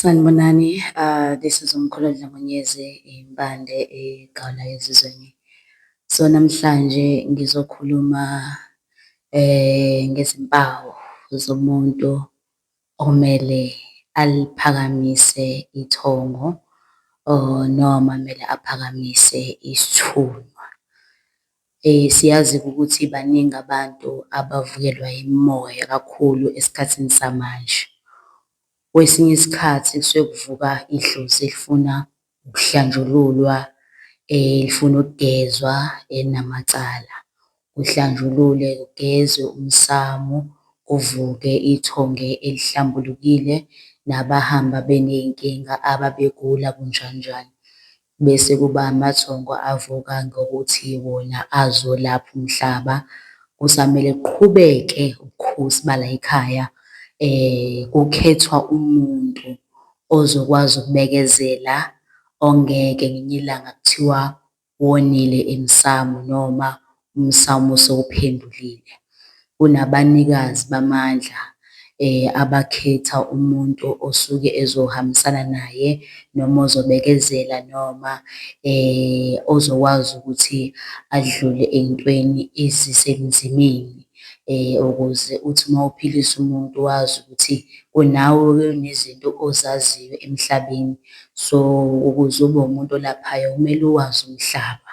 Sanibonani, this is uMkhulu Dlamonyezi, Impande eGawula ezizweni. So namhlanje ngizokhuluma ngezimpawu zomuntu okumele aliphakamise ithongo or noma kumele aphakamise isithunywa. Siyazi-ke ukuthi baningi abantu abavukelwa imimoya kakhulu esikhathini samanje. Kwesinye isikhathi kusuke kuvuka idlozi elifuna ukuhlanjululwa, lifuna ukugezwa elinamacala. Kuhlanjululwe kugezwe umsamo, kuvuke ithonge elihlambulukile, nabahamba beney'nkinga ababegula kunjani njani. Bese kuba amathongo avuka ngokuthi wona azolapha umhlaba. Kusamele kuqhubeke ubukhosi balayikhaya. Kukhethwa umuntu ozokwazi ukubekezela, ongeke ngelinye ilanga kuthiwa wonile emsamo noma umsamo sewuphendulile. Kunabanikazi bamandla abakhetha umuntu osuke ezohambisana naye noma ozobekezela noma ozokwazi ukuthi adlule ey'ntweni ezisebunzimeni ukuze uthi uma uphilisa umuntu wazi ukuthi kunawe kunezinto ozaziyo emhlabeni. So, ukuze ube umuntu olaphayo kumele uwazi umhlaba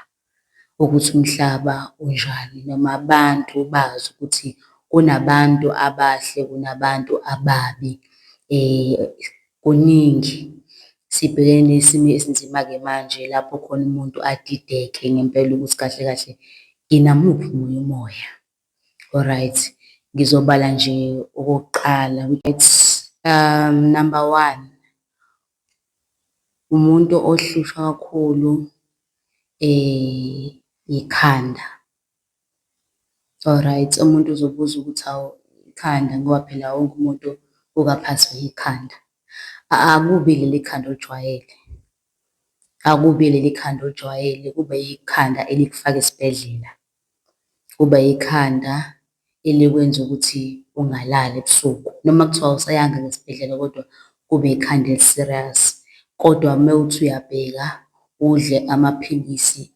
ukuthi umhlaba unjani noma abantu bazi ukuthi kunabantu abahle, kunabantu ababi. Kuningi sibhekene nesimo esinzima-ke manje lapho khona umuntu adideke ngempela ukuthi kahle kahle nginamuphi umoya. Alright, ngizobala nje okokuqala number one, umuntu ohlushwa kakhulu ikhanda. Alright, umuntu uzobuza ukuthi hawu ikhanda ngoba phela wonke umuntu ukaphathwe ikhanda. Akubi leli khanda olijwayele, akubi leli khanda olijwayele, kube ikhanda elikufaka esibhedlela. Kuba ikhanda elikwenza ukuthi ungalali ebusuku noma kuthiwa awusayanga esibhedlela kodwa kube ikhanda eli-serious. Kodwa mewuthi uyabheka udle amaphilisi,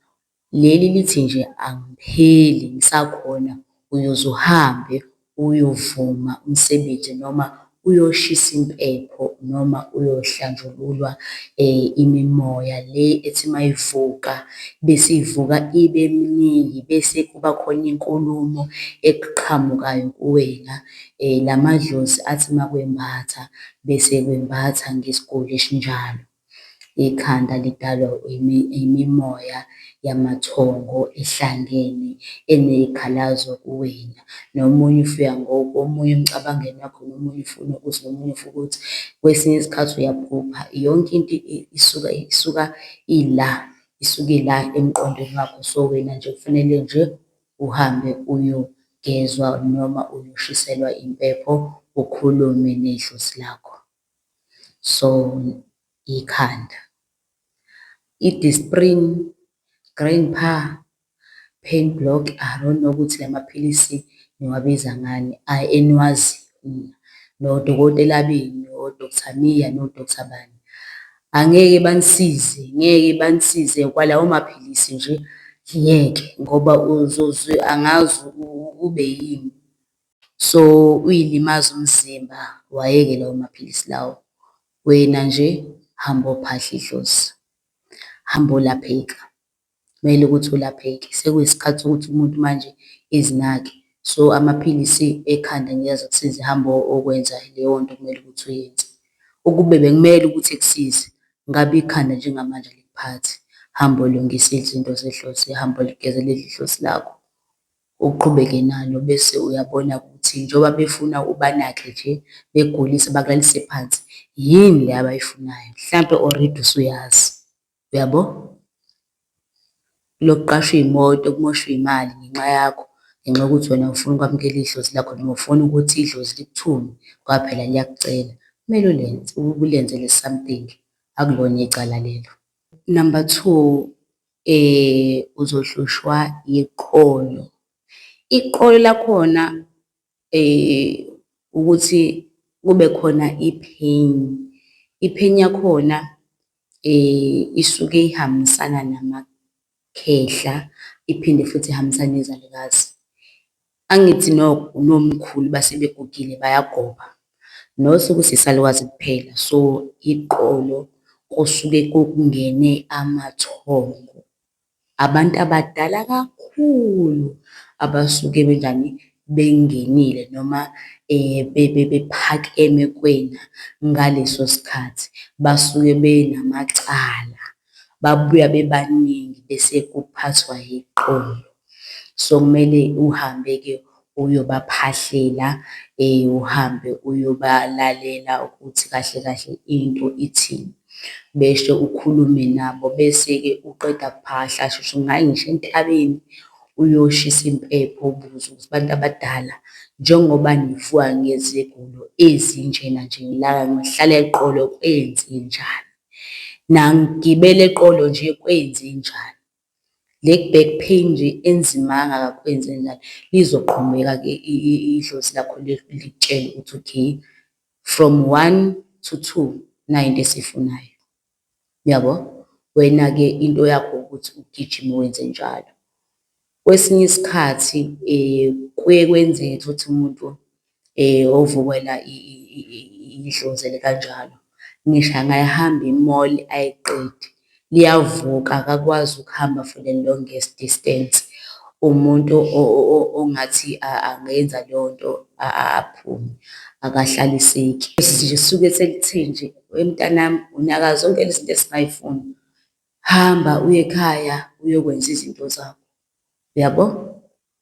leli lithi nje angipheli ngisakhona uyoze uhambe uyovuma umsebenzi noma uyoshisa impepho noma uyohlanjululwa imimoya le ethi mayivuka bese ivuka ibe miningi bese kuba khona inkulumo eqhamukayo kuwena. La madlozi athi makwembatha bese kwembatha ngesiguli esinjalo. Ikhanda lidalwa imimoya yamathongo ehlangene eney'khalazo kuwena. Nomunye ufika omunye emcabangweni wakho, nomunye ufuna ukuthi, nomunye ufuna ukuthi. Kwesinye isikhathi uyaphupha yonke into isuka isuka ila, isuke ila emqondweni wakho. So, wena nje kufanele nje uhambe uyogezwa noma uyoshiselwa impepho, ukhulume nedlozi lakho. So, ikhanda. I-Disprin, Grand-Pa, Pain Block, I don't know ukuthi la maphilisi niwabiza ngani eniwaziyo nina nodokotela benu, o-Doctor Miya no-Doctor bani. Angeke banisize, ngeke banisize kwalawo maphilisi nje ngeke ngoba uzoze angazi ube yini. So, uyilimaza umzimba wayeke lawo maphilisi lawo. Wena nje hamba ophahla idlozi, hamba olapheka. Kumele ukuthi ulapheke, sekuyisikhathi sokuthi umuntu manje ezinake. So, amaphilisi ekhanda ngeke aze akusize, hamba okwenza leyo nto okumele ukuthi uyenze. Ukube bekumele ukuthi ekusize, ngabe ikhanda njengamanje alikuphathi. Hamba olungisa izinto zedlozi, hamba oligezela idlozi lakho. Uqhubeke nalo bese uyabona ukuthi njengoba befuna ubanake nje, bekugulise bakulalise phansi, yini le abayifunayo? Mhlampe already usuyazi, uyabo? Kulokuqashwa iy'moto kumoshwe iy'mali ngenxa yakho, ngenxa yokuthi wena awufuni ukwamukela idlozi lakho noma ufuna ukuthi idlozi likuthume ngoba phela liyakucela. Kumele ulenze, ulenzele something, akulona icala lelo. Number two, uzohlushwa yiqolo. Iqolo lakhona ukuthi kube khona i-pain, I-pain yakhona isuke ihambisana namakhehla, iphinde futhi ihambisane nezalukazi. Angithi nomkhulu basebegugile bayagoba, not ukuthi isalukazi kuphela. So iqolo kusuke kungene amathongo, abantu abadala kakhulu abasuke benjani, bengenile noma bephakeme kuwena ngaleso sikhathi, basuke benamacala, babuya bebaningi bese kuphathwa yiqolo. So, kumele uhambe-ke uyobaphahlela, uhambe uyobalalela ukuthi kahle kahle into ithini. Besho ukhulume nabo, bese-ke uqeda kuphahla, sheshe ungaya ngisho entabeni uyoshisa impepho ubuze ukuthi bantu abadala njengoba nivuka ngezigulo ezinjena nje la ngihlala eqolo kwenzenjani? Nangigibela eqolo nje kwenzenjani? Le back pain nje enzima kangaka kwenzenjani? Lizoqhubeka-ke idlozi lakho likutshele ukuthi okay, from one to two nayi into esiyifunayo. Uyabo? Wena-ke into yakho ukuthi ugijime wenze njalo. Kwesinye isikhathi kuye kwenzeke utholukuthi umuntu ovukela idlozi elikanjalo, ngisho angayihamba i-mall ayiqede, liyavuka akakwazi ukuhamba for the longest distance. Umuntu ongathi angenza leyo nto aphume, akahlaliseki. Lisuke selithe nje, wemntanami unaka zonke lezi zinto esingay'funi, hamba uye ekhaya uyokwenza izinto zakho, uyabo?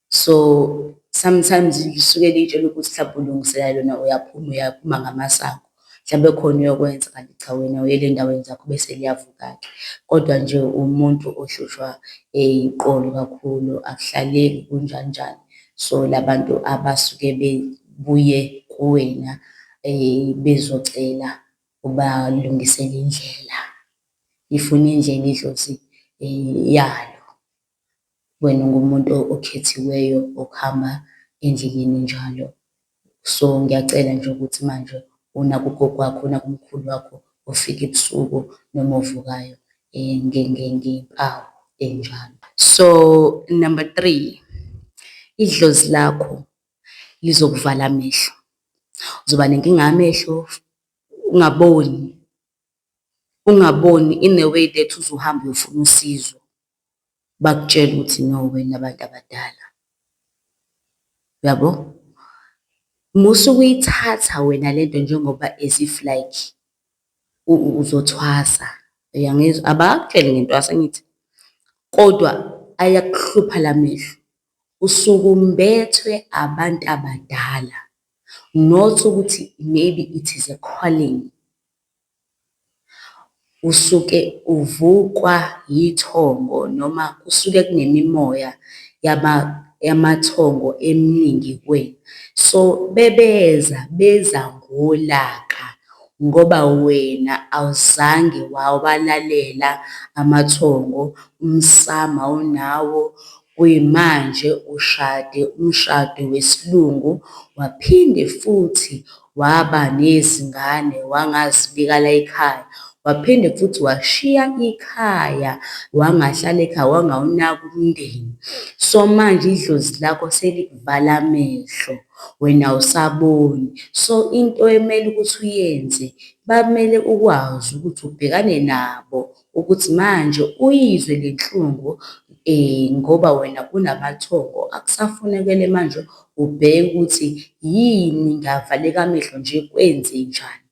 So sometimes lisuke liy'tshela ukuthi mhlampe ulungisela lona uyaphuma, uyaphuma ngamasango, mhlampe khona uyokwenza kanti cha wena uyele ey'ndaweni zakho bese liyavuka-ke. Kodwa nje umuntu ohlushwa iqolo kakhulu, akuhlaleki kunjani njani. So la bantu abasuke bebuye kuwena bezocela ubalungisele indlela. Ifuna indlela idlozi yalo. Wena ungumuntu okhethiweyo okuhamba endleleni njalo. So ngiyacela nje ukuthi manje unake ugogo wakho, unake umkhulu wakho ofika ebusuku noma ovukayo ngey'mpawu ey'njalo. So number three, idlozi lakho lizokuvala amehlo. Uzoba nenkinga yamehlo, ungaboni, ungaboni in a way that uzuhambe uyofuna usizo, bakutshele ukuthi no wena abantu abadala. Uyabo? Musa ukuyithatha wena lento njengoba as if like uzothwasa. Uyangizwa? Abakutsheli ngentwaso angithi? Kodwa ayakuhlupha la mehlo. Usuke umbethwe abantu abadala. Not ukuthi maybe it is a calling. Usuke uvukwa yithongo noma kusuke kunemimoya yamathongo eminingi kuwena. So bebeza, beza ngolaka ngoba wena awuzange wawalalela amathongo, umsamo awunawo, kuyimanje ushade umshado wesiLungu waphinde futhi waba nezingane wangazibika layikhaya, waphinde futhi washiya ikhaya wangahlala ekhaya wangawunaka umndeni. So manje idlozi lakho selikuvala amehlo, wena awusaboni. So into emele ukuthi uyenze, bamele ukwazi ukuthi ubhekane nabo ukuthi manje uyizwe le nhlungu ngoba wena unamathongo akusafunekele manje ubheke ukuthi yini ngavaleka amehlo nje kwenzenjani.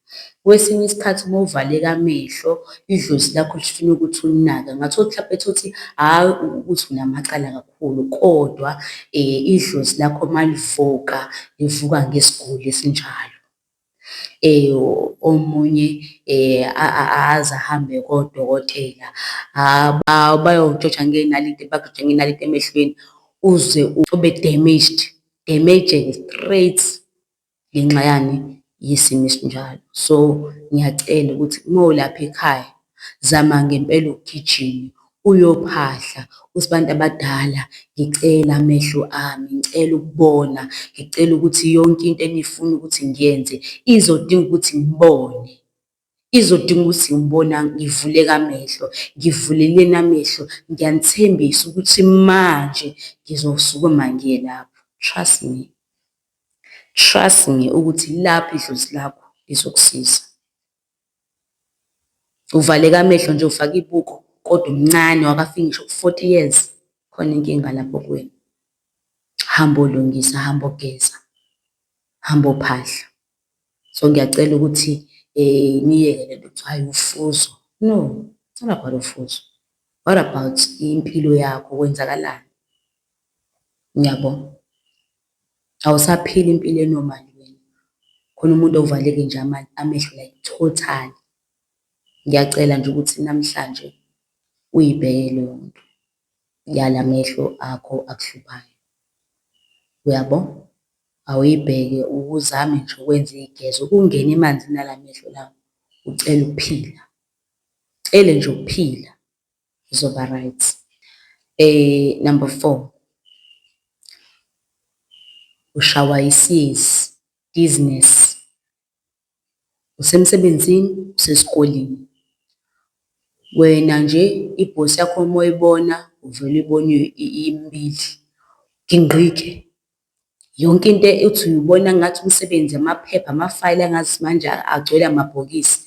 Kwesinye isikhathi uma uvaleka amehlo idlozi lakho lifuna ukuthi ulinake. Ungathola ukuthi hlampe tholukuthi hhayi ukuthi unamacala kakhulu kodwa idlozi lakho uma livuka, livuka ngesiguli esinjalo. Omunye aze ahambe kodokotela bayowujoja ngey'naliti, bakujoje ngey'naliti emehlweni uze ube damaged, damage-eke straight ngenxa yani? Yesimo esinjalo. So, ngiyacela ukuthi uma ulapha ekhaya, zama ngempela ugijime uyophahla uthi bantu abadala ngicela amehlo ami, ngicela ukubona, ngicela ukuthi yonke into enifuna ukuthi ngiyenze izodinga ukuthi ngibone. Izodinga ukuthi ngibona ngivuleke amehlo, ngivuleleni amehlo, ngiyanithembisa ukuthi manje ngizosukuma ngiye lapho. Trust me, trust me ukuthi lapho idlozi lakho lizokusiza. Uvaleke amehlo nje ufake ibuko kodwa umncane awukafiki ngisho ku-40 years, khona inkinga lapho kuwena. Hamba olungisa, hamba ogeza, hamba ophahla. So ngiyacela ukuthi niyeke lento kuthiwa hhayi ufuzo. No, it's not about ufuzo. What about impilo yakho, kwenzakalani? Ngiyabonga. Awusaphili impilo e-normal wena. Khona umuntu ovaleke nje amehlo like totally. Ngiyacela nje ukuthi namhlanje uyibheke leyo nto yala mehlo akho akuhluphayo. Uyabo? Awuyibheke uzame nje ukwenza igezo, ukungena emanzini ala mehlo lawa, ucele ukuphila. Ucele nje ukuphila, uzoba right. Number 4, ushawa isiyezi, dizziness. Usemsebenzini, usesikoleni. Wena nje ibhosi yakho uma uyibona uvele uyibone imibili, gingqike. Yonke into ethi uyibona ngathi umsebenzi, amaphepha, amafayili angazi manje agcwele amabhokisi.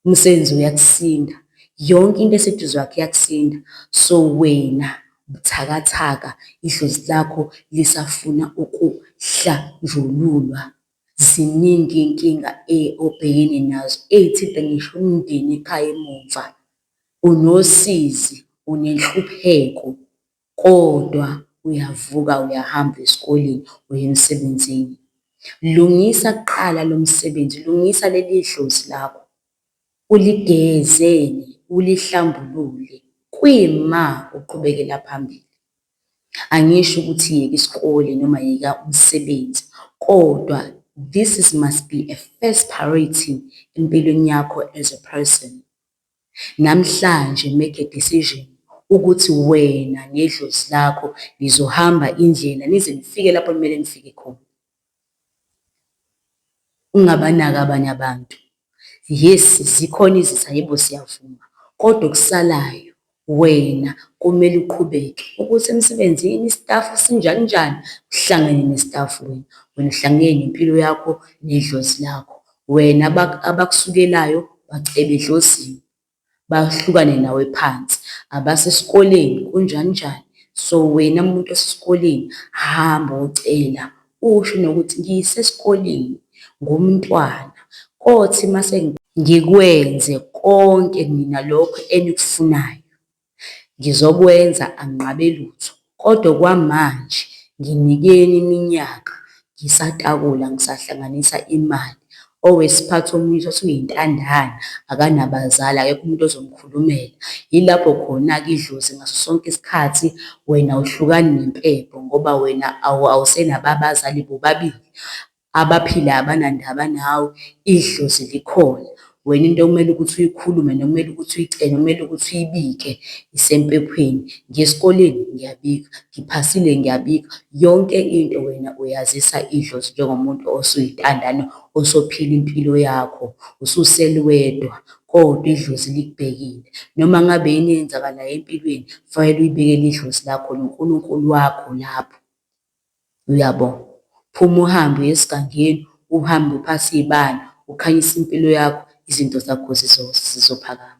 Umsebenzi uyakusinda, yonke into eseduze kwakho iyakusinda. So wena buthakathaka, idlozi lakho lisafuna ukuhlanjululwa. Ziningi iy'nkinga obhekene nazo ey'thinta ngisho umndeni ekhaya emumva. Unosizi, unenhlupheko kodwa uyavuka uyahamba esikoleni uya emsebenzini. Lungisa kuqala lo msebenzi, lungisa leli dlozi lakho, uligeze, ulihlambulule kwima uqhubekela phambili. Angisho ukuthi yeka isikole noma yeka umsebenzi, kodwa this is must be a first priority empilweni yakho as a person. Namhlanje make a decision ukuthi wena nedlozi lakho nizohamba indlela nize nifike lapho kumele nifike khona. Ungabanaki abanye abantu. Yes, zikhona izitha, yebo siyavuma, kodwa okusalayo wena kumele uqhubeke. Ukuthi emsebenzini isitafu sinjani njani, uhlangene nesitafu wena. Wena uhlangene nempilo yakho nedlozi lakho. Wena abakusukelayo bacebe edlozini, bahlukane nawe phansi. Abasesikoleni kunjani njani. So wena muntu osesikoleni hamba ocela usho nokuthi ngisesikoleni ngumntwana kothi mase ngikwenze konke mina lokho enikufunayo ngizokwenza anginqabe lutho kodwa kwamanje nginikeni iminyaka ngisatakula ngisahlanganisa imali. Owesiphathi omunye utholukuthi uyintandane akanabazali akekho umuntu ozomkhulumela. Yilapho khona-ke idlozi ngaso sonke isikhathi wena awuhlukani nempepho ngoba wena awusenabo abazali bobabili. Abaphilayo abanandaba nawe, idlozi likhona. Wena into okumele ukuthi uyikhulume nokumele ukuthi uyicele nokumele ukuthi uyibike isempephweni. Ngiya esikoleni ngiyabika, ngiphasile ngiyabika. Yonke into wena uyazisa idlozi njengomuntu osuyintandane osophila impilo yakho, ususele wedwa kodwa idlozi likubhekile. Noma ngabe yini eyenzakalayo empilweni, kufanele uyibikele idlozi lakho noNkulunkulu wakho lapho. Uyabo? Phuma uhambe uye esigangeni, uhambe uphathe iy'bani, ukhanyise impilo yakho, izinto zakho zizophakama.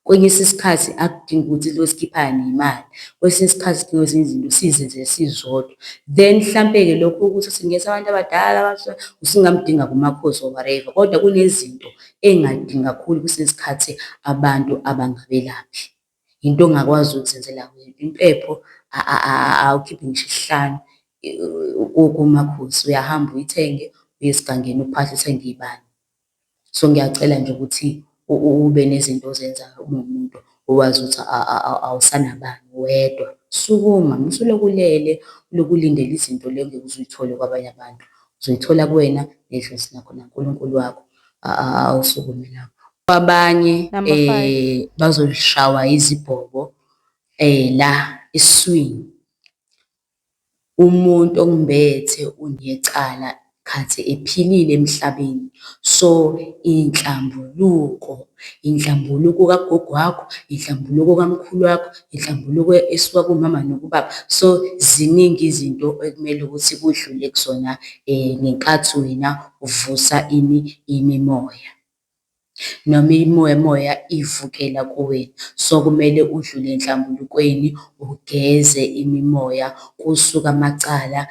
Kwenye isikhathi akudingi ukuthi ilokhu sikhiphana nemali, kwesinye isikhathi sidinga ezinye izinto sizenze sizodwa. Then hlampe-ke lokhu ukuthi singesa abantu abadala usungamdinga kumakhosi or whatever, kodwa kunezinto ey'ngadingi kakhulu kwesinye isikhathi abantu abangabelaphi. Into ongakwazi ukuzenzela wena. Impepho awukhiphi ngisho isihlanu kumakhosi, uyahamba uyithenge uye esigangeni uphahle uthenge iy'bani. So ngiyacela nje ukuthi ube nezinto ozenzayo uma uwumuntu owazi ukuthi awusanabani wedwa. Sukuma, musa ulokhu ulele, ulokhu ulindele izinto le ongeke uze uyithole kwabanye abantu. Uzoyithola kuwena nedlozi lakho naNkulunkulu wakho. Awusukume lapho. Kwabanye Number 5. Bazoshawa izibhobo la esiswini. Umuntu okumbethe unecala. khathi ephilile emhlabeni. So inhlambuluko, inhlambuluko kagogo wakho, inhlambuluko kamkhulu wakho, inhlambuluko esuka kumama nokubaba. So ziningi izinto ekumele ukuthi kudlule kuzona ngenkathi wena uvusa ini, imimoya noma imimoya ivukela kuwena. So kumele udlule enhlambulukweni ugeze imimoya, kusuke amacala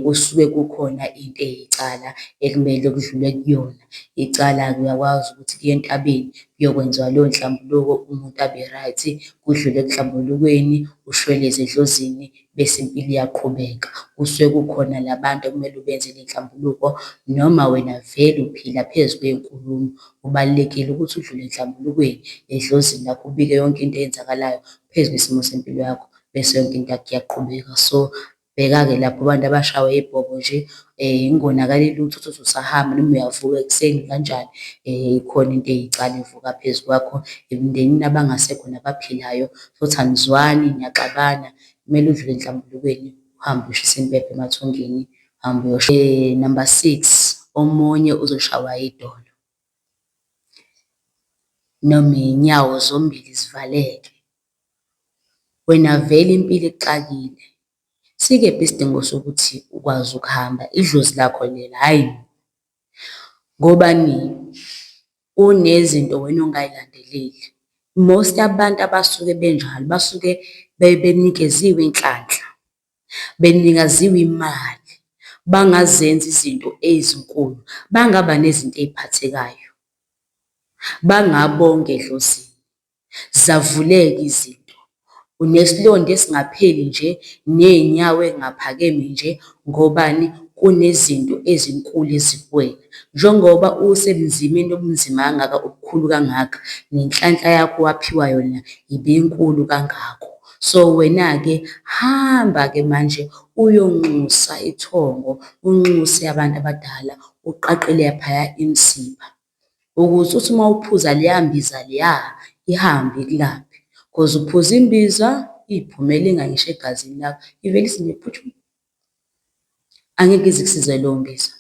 kusuke kukhona into eyicala ekumele kudlulwe kuyona. Icala-ke uyakwazi ukuthi kuye entabeni kuyokwenziwa leyo nhlambuluko umuntu abe right, kudlulwe enhlambulukweni, ushweleze edlozini bese impilo iyaqhubeka. Kusuke kukhona la bantu ekumele ubenzele inhlambuluko noma wena vele uphila phezu kwey'nkulumo. Kubalulekile ukuthi udlule enhlambulukweni edlozini lakho ubike yonke into eyenzakalayo phezu kwesimo sempilo yakho bese yonke into yakho iyaqhubeka. So bheka-ke lapho abantu abashawe ibhobo nje ingonakali lutho utholukuthi usahamba noma uyavuka ekuseni kanjani ikhona into eyicala evuka phezu kwakho emndenini abangasekho nabaphilayo futhi anizwani niyaxabana kumele udlule enhlambulukweni uhambe uyoshisa impepho emathongeni uhambe number 6 omunye uzoshawa idolo noma iy'nyawo zombili zivaleke. Wena vele impilo ikuxakile. Sikephi isidingo sokuthi ukwazi ukuhamba? Idlozi lakho lelo, hhayi mina. Ngobani? Kunezinto wena ongayilandeleli. Most abantu abasuke benjalo basuke benikeziwe inhlanhla, benikaziwe imali, bangazenza izinto ezinkulu, bangaba nezinto ey'phathekayo, bangabonga edlozini. Zavuleka izinto. Unesilonda esingapheli nje, ney'nyawo ey'ngaphakeme nje, ngobani? Kunezinto ezinkulu ezikuwena. Njengoba usebunzimeni obunzima kangaka, obukhulu kangaka, nenhlanhla yakho owaphiwa yona ibinkulu kangako. So wena-ke hamba-ke manje uyonxusa ithongo, unxuse abantu abadala, uqaqe laphaya imisipha. Ukuze uthi uma uphuza leya mbiza leya ihambe ikulaphe. Cause uphuza imbiza iy'phumele ingayi ngisho egazini lakho, ivele ithi nje phuthu. Angeke ize ikusize leyo mbiza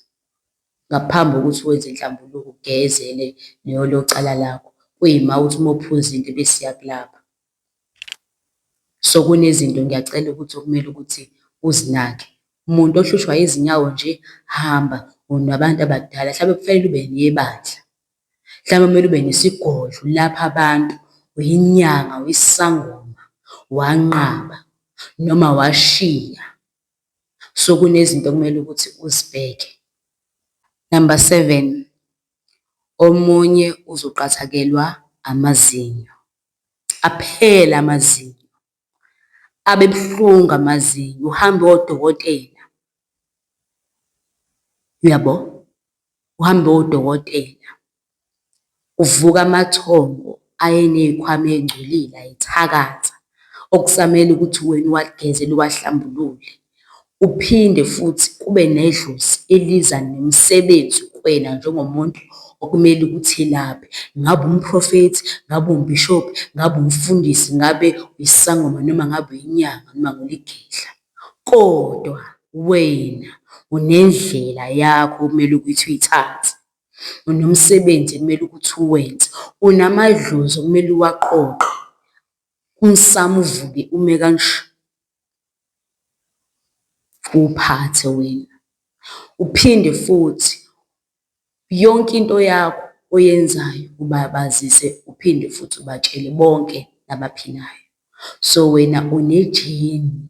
ngaphambi kokuthi wenze inhlambuluko ugeze lelo cala lakho. Kuyima uthi uma uphuza into ebese iyakulapha. So kunezinto ngiyacela ukuthi okumele ukuthi uzinake. Umuntu ohlushwa izinyawo nje hamba unabantu abadala hlampe kufanele ube nebandla. Mhlawumbe kumele ube nesigodlo lapha abantu, uyinyanga, uyisangoma, wanqaba noma washiya. So kunezinto okumele ukuthi uzibheke. Number 7, omunye uzoqathakelwa amazinyo, aphele amazinyo, abe buhlungu amazinyo, uhambe odokotela, uyabo? Uhambe odokotela, uvuka amathongo ayeney'khwama ey'ngcolile ayethakatha, okusamele ukuthi wena uwagezele uwahlambulule. Uphinde futhi kube nedlozi eliza nomsebenzi kuwena njengomuntu okumele ukuthi elaphe. Ngabe umprofethi, ngabe umbhishobhi, ngabe umfundisi, ngabe isangoma noma ngabe inyanga noma uligedla. Kodwa wena unendlela yakho okumele ukuthi uyithathe. Unomsebenzi ekumele ukuthi uwenze, unamadlozi okumele uwaqoqe. Umsamo uvuke ume kanje. Uphathe wena. Uphinde futhi yonke into yakho oyenzayo ubabazise uphinde futhi ubatshele bonke nabaphilayo. So wena unejini.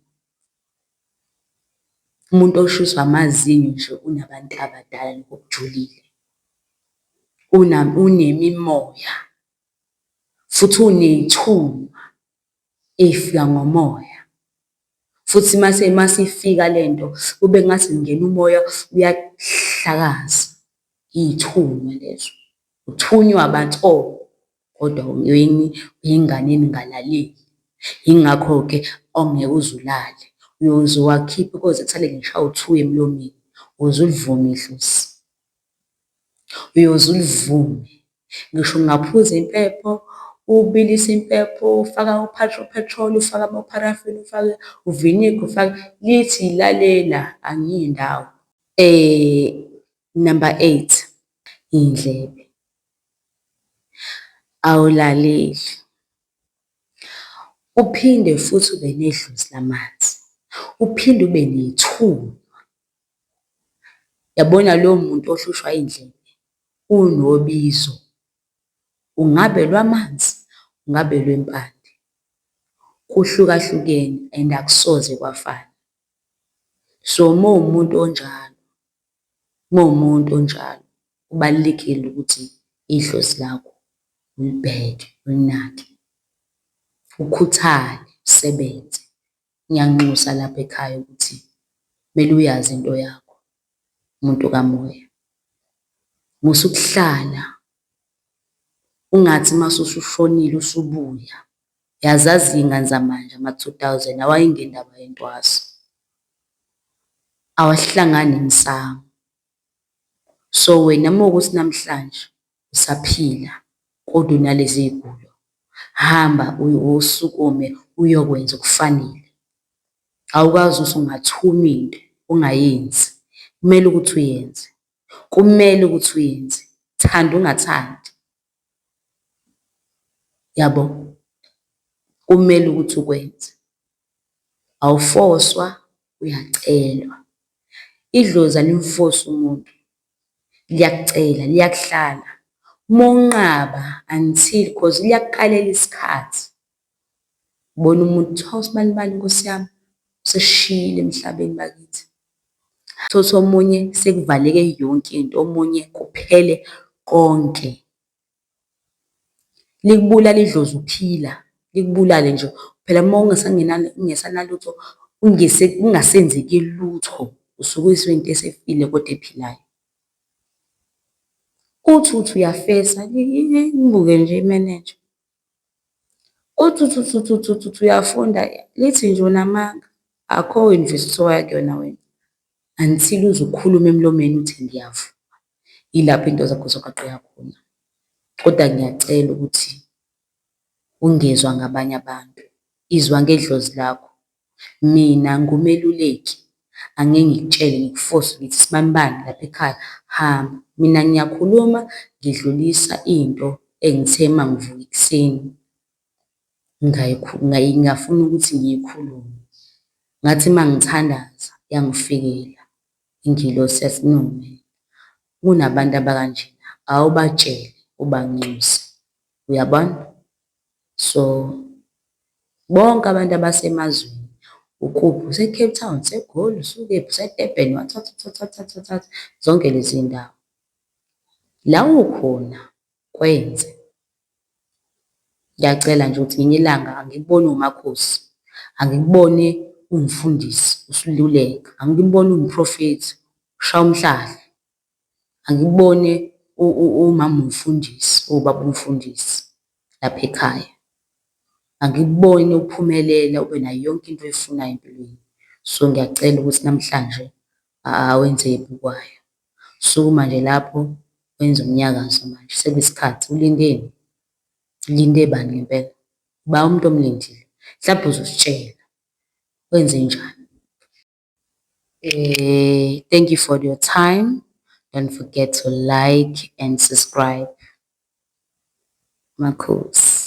Umuntu oshiswa amazinyo nje unabantu abadala lokhu okujulile. Unemimoya futhi uney'thunywa ey'fika ngomoya. Futhi mase masifika lento kube ngathi kungena umoya uyakuhlakaza. Iy'thunywa lezo. Uthunywa abantu o kodwa uyingane eningalaleli. Yingakho-ke ongeke uze ulale. Uyoze uwakhiphe koze kusale ngisho awu-two emlomeni uze ulivume idlozi. Uyoze ulivume. Ngisho ungaphuza impepho, ubilise impepho, ufake upetrol, ufake amapharafini, ufake uviniga, ufake lithi lalela angiyi ndawo. Number 8, iy'ndlebe. Awulaleli. Uphinde futhi ube nedlozi lamanzi, uphinde ube nethunywa. Yabona lowo muntu ohlushwa iy'ndlebe unobizo, ungabe lwamanzi, ungabe lwempande, kuhlukahlukene and akusoze kwafana. So, uma uwumuntu onjalo, uma uwumuntu onjalo, kubalulekile ukuthi idlozi lakho ulibheke, ulinake, ukhuthale, usebenze. Ngiyanxusa lapha ekhaya ukuthi kumele uyazi into yakho muntu kamoya. Musa ukuhlala ungathi mase usushonile usubuya. Uyazazi iy'ngane zamanje ama-2000 awayingeni indaba yentwaso, awahlangani emsamo. So wena uma kuwukuthi namhlanje usaphila kodwa unalezi y'gulo, hamba usukume uyokwenza okufanele. Awukwazi ukuthi ungathuma into ungayenzi, kumele ukuthi uyenze, kumele ukuthi uyenze, thanda ungathandi. Yabo? Kumele ukuthi ukwenze. Awufoswa, uyacelwa. Idlozi alimfosi umuntu, liyakucela, liyakuhlala. Uma unqaba until cause liyakukalela isikhathi. Ubona umuntu kuthiwa hawu sibanibani nkosi yami usesishiyile emhlabeni bakithi. Tholukuthi omunye sekuvaleke yonke into, omunye kuphele konke. Likubulala idlozi uphila, likubulale nje. Phela uma ungesanalutho, kungasenzeki lutho, usuke usuyinto esefile kodwa ephilayo. Uthi uthi uyafesa, ngibuke nje imenenja. Uthi uthi uthi uthi uthi uthi uyafunda, lithi nje unamanga, akho yunivesithi owaya kuyona wena. Until uze ukhulume emlomeni uthi ngiyavuma, yilapho into zakho zoqaqeka khona. Kodwa ngiyacela ukuthi ungezwa ngabanye abantu, izwa ngedlozi lakho. Mina ngumeluleki, angeke ngikutshele ngikufose ngithi sibanibani lapha ekhaya hamba. Mina ngiyakhuluma ngidlulisa into engithe uma ngivuka ekuseni ngafuna ukuthi ngiyikhulume. Ngathi uma ngithandaza yangifikela ingilosi yathi no man, kunabantu abakanjena awubatshele ubanxuse, uyabona? So, bonke abantu abasemazweni, ukuphi, use-Cape Town, useGoli, usukephi, use-Durban, what what what what what what what, zonke lezi iy'ndawo. La ukhona kwenze. Ngiyacela nje ukuthi ngelinye ilanga angikuboni uwumakhosi, angikuboni uwumfundisi usululeka, angikuboni uwumprofethi ushaya umhlahla. Angikubone umama umfundisi, uwubaba umfundisi lapha ekhaya. Angikuboni uphumelela ube nayo yonke into oyifunayo empilweni. So, ngiyacela ukuthi namhlanje awenze ey'bukwayo. Sukuma nje lapho wenze umnyakazo manje, sekuyisikhathi. Ulindeni? Ulinde bani ngempela? Uba umuntu omlindile? Mhlampe uzositshela kwenzenjani. Thank you for your time. Don't forget to like and subscribe. Makhosi.